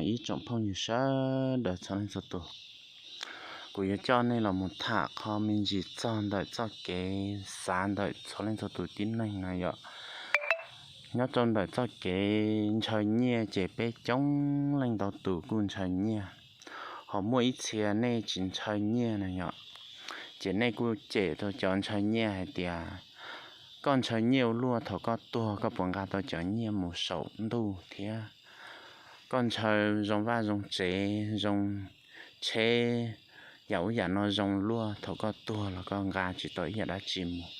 Ib tsoom phooj ywg sawv daws txhua leej txhua tus, kuv yuav coj nej los mus tham qhov me ntsis txog ntawm txoj kev xav ntawm txhua leej txhua tus tib neeg no yom. Nyob rau ntawm txoj kev ntshaw nyiaj ces peb coob leej ntau tus kuj ntshaw nyiaj, ho muaj ib txhia nej tsis ntshaw nyiaj no yom. Ces nej kuj cem rau cov ntshaw nyiaj hais tias, koj ntshaw nyiaj ua luaj, thaum koj tuag koj puas nqa tau cov nyiaj mus saum ntuj thiab? Koj ntshaw zoo vaj zoo tsev, zoo tsheb, yam ub yam no zoo luaj, thaum koj tuag los koj nqa tsis tau ib yam dab tsi mus.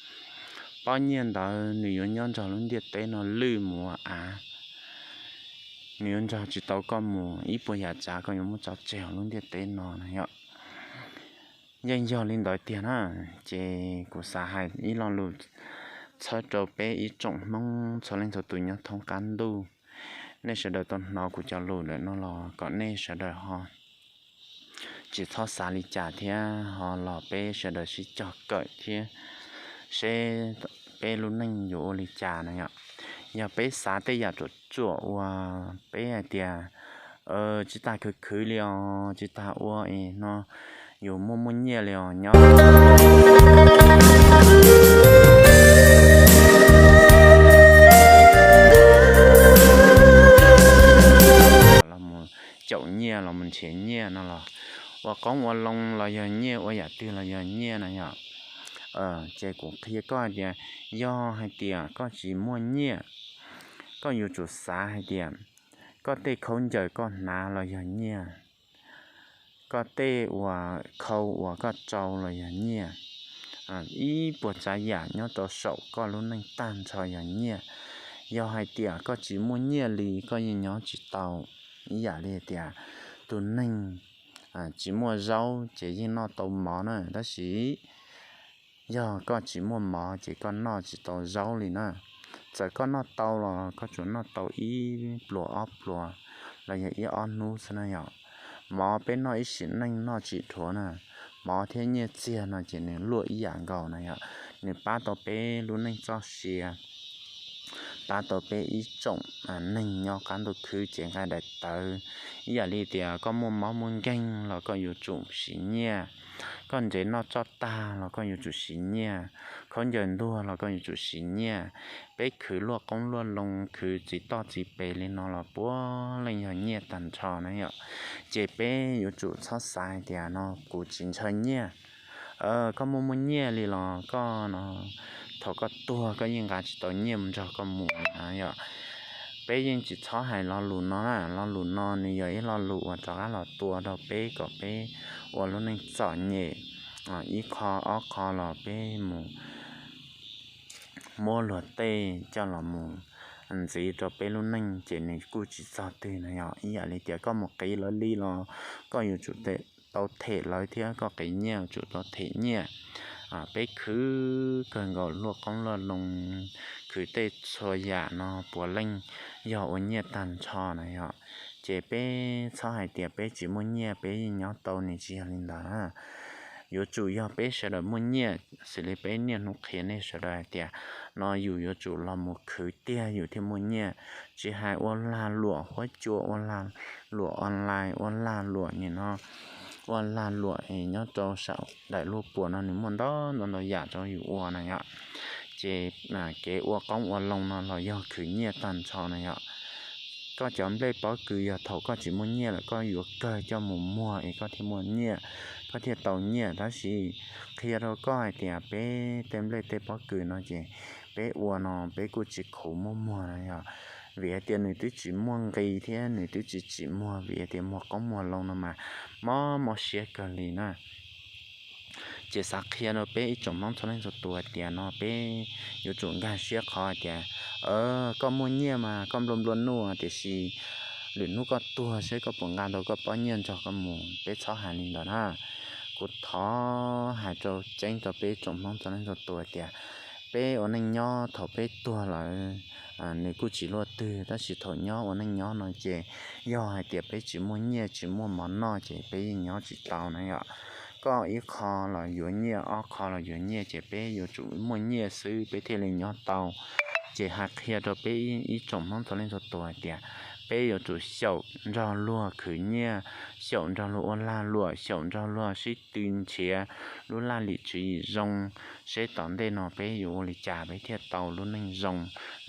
Pob nyiaj ntawd nws yuav nyob nrog lub ntiaj teb no lwj mus ua av, nws yuav nrog tsis tau koj mus ib puas yam tsav koj yuav muab tso tseg hauv lub ntiaj teb no na yom. Yeej yog li ntawd tiag na. Ces kuv xav hais ib lo lus txhawb rau peb ib tsoom Hmoob txhua leej txhua tus nyob thoob qab ntuj. Nej sawv daws tau hnov kuv cov lus lawm no los kom nej sawv daws ho tsis txhob xav li cas thiab ho los peb sawv daws sib cog kawm thiab seb peb lub neej yuav ua li cas na yom. Yog peb xav tej yam ruam tsuam uas peb hais tias tsis tas khwv khwv li os, tsis tas ua es no yus muaj muaj nyiaj li os nyob los mus caum nyiaj los mus nrhiav nyiaj no los, ua qoob ua loo los yog nyiaj, ua yam twg los yog nyiaj no yom. Ces kuv qhia koj hais tias, yog hais tias koj tsis muaj nyiaj, koj yuav tsum xav hais tias koj tej khaub ncaws koj hnav los yog nyiaj, koj tej uas khau uas koj tsau los yog nyiaj, ib puas tsav yam nyob rau saum koj lub neej tag nrho yog nyiaj. Yog hais tias koj tsis muaj nyiaj li koj yeej nyob tsis tau. Ib yam li tias tus neeg tsis muaj zaub ces yeej noj tau mov na, tab sis yog koj tsis muaj mov ces koj noj tsis tau zaub li na. Txawm koj noj tau los koj tsuas noj tau ib pluas ob pluas los yog ib ob hnub xwb na yom. Mov peb noj ib sim neej noj tsis dhuav na. Mov thiab nyiaj txiag no ces nws luaj ib yam nkaus na yom. Nws pab tau peb lub neej txoj sia, pab tau peb ib tsoom neeg nyob qab ntuj khwb cev nqaij daim tawv. Ib yam li tias koj muaj mob muaj nkeeg los koj yuav tsum siv nyiaj, koj ntsev noj tsoj tag los koj yuav tsum siv nyiaj, khaub ncaws ntuag los koj yuav tsum siv nyiaj. Peb khwv luaj qoob luaj loo, khwv txiv toj txiv pes li no los puav leej yog nyiaj tag nrho na yom. Ces peb yuav tsum txhob xav hais tias no kuv tsis ntshaw nyiaj, koj muaj muaj nyiaj li los koj no thaum koj tuag koj yeej nqa tsis tau nyiaj mus nrog koj mus na yom. Peb yeej tsis txhob hais lo lus no na, lo lus no nws yog ib lo lus uas rov qab los tua rau peb kom peb ua lub neej txom nyem. Ib qho ob qho los peb mus muab luag tej coj los mus ntxiv rau peb lub neej ces nws kuj tsis txog twg na yom. Ib yam li tias koj mus qiv lawv li los koj yuav tsum tau them lawv thiab, koj qiv nyiaj yuav tsum tau them nyiaj. Peb khwv kawg nkaus luaj qoob luaj loo, khwv tej txhua yam no puav leej yog ua nyiaj tag nrho na yom. Ces peb txhob hais tias peb tsis muaj nyiaj peb yeej nyob tau, nws tsis yog li ntawd. Yuav tsum yog peb sawv daws muaj nyiaj, xws li peb niaj hnub qhia nej sawv daws hais tias no yus yuav tsum los mus khwv tiag yus thiaj muaj nyiaj. Tsis hais ua lag luam huab cua, ua lag luam online, ua lag luam nim no, ua lag luam es nyob rau saum daim luj puam no nws muaj ntau ntau ntau yam rau yus ua na yom. Ces kev ua qoob ua loo no los yog khwv nyiaj tag nrho na yom. Koj cov nplej pob kws yog thaum koj tsis muaj nyiaj lawm koj yuav kawg coj mus muag es koj thiaj muaj nyiaj, koj thiaj tau nyiaj. Tab sis qhia rau koj hais tias peb tej nplej tej pob kws no ces peb ua no peb kuj tsis khuv muaj muag na yom. Vim hais tias nws twb tsis muaj nqi thiab nws twb tsis tsim muag, vim hais tias muag qoob muag loo no mas mob mob siab kawg li na. Ces xav qhia rau peb ib tsoom Hmoob txhua leej txhua tus hais tias no peb yuav tsum nkag siab qhov hais tias koj muaj nyiaj mas koj nplua nplua nuj, tiam sis lwm hnub koj tuag seb koj puas nqa tau koj pob nyiaj nrog koj mus. Peb txhob hais li ntawd na. Kuv thov hais rau tseeb rau peb ib tsoom Hmoob txhua leej txhua tus hais tias peb ua neej nyob thaum peb tuag lawm nws kuj tsis luaj twg, tab sis thaum nyob ua neej nyob no ces yog hais tias peb tsis muaj nyiaj tsis muaj mov noj ces peb yeej nyob tsis tau na yom. Koj ib qho los yuav nyiaj, ob qho los yuav nyiaj, ces peb yuav tsum muaj nyiaj xwb peb thiaj li nyob tau. Ces hais qhia rau peb ib tsoom Hmoob txhua leej txhua tus hais tias Peb yuav tsum xyaum nrog luag khwv nyiaj, xyaum nrog luag ua lag luam, xyaum nrog luag sib tw nrhiav lub laj lim tswv yim zoo, seb tom ntej no peb yuav ua li cas peb thiaj tau lub neej zoo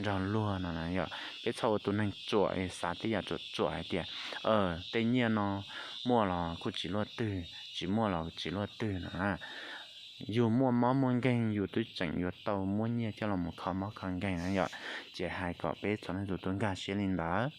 nrog luag no na yom. Peb txhob ua tus neeg tsuam, xav tej yam tsuam tsuam hais tias tej nyiaj no muaj los kuj tsis luaj twg, tsis muaj los tsis luaj twg no. Yus muaj mob muaj nkeeg yus twb tseem yuav tau muab nyiaj coj los mus kho mob kho nkeeg na yom. Ces hais kom peb txhua leej txhua tus nkag siab li ntawd.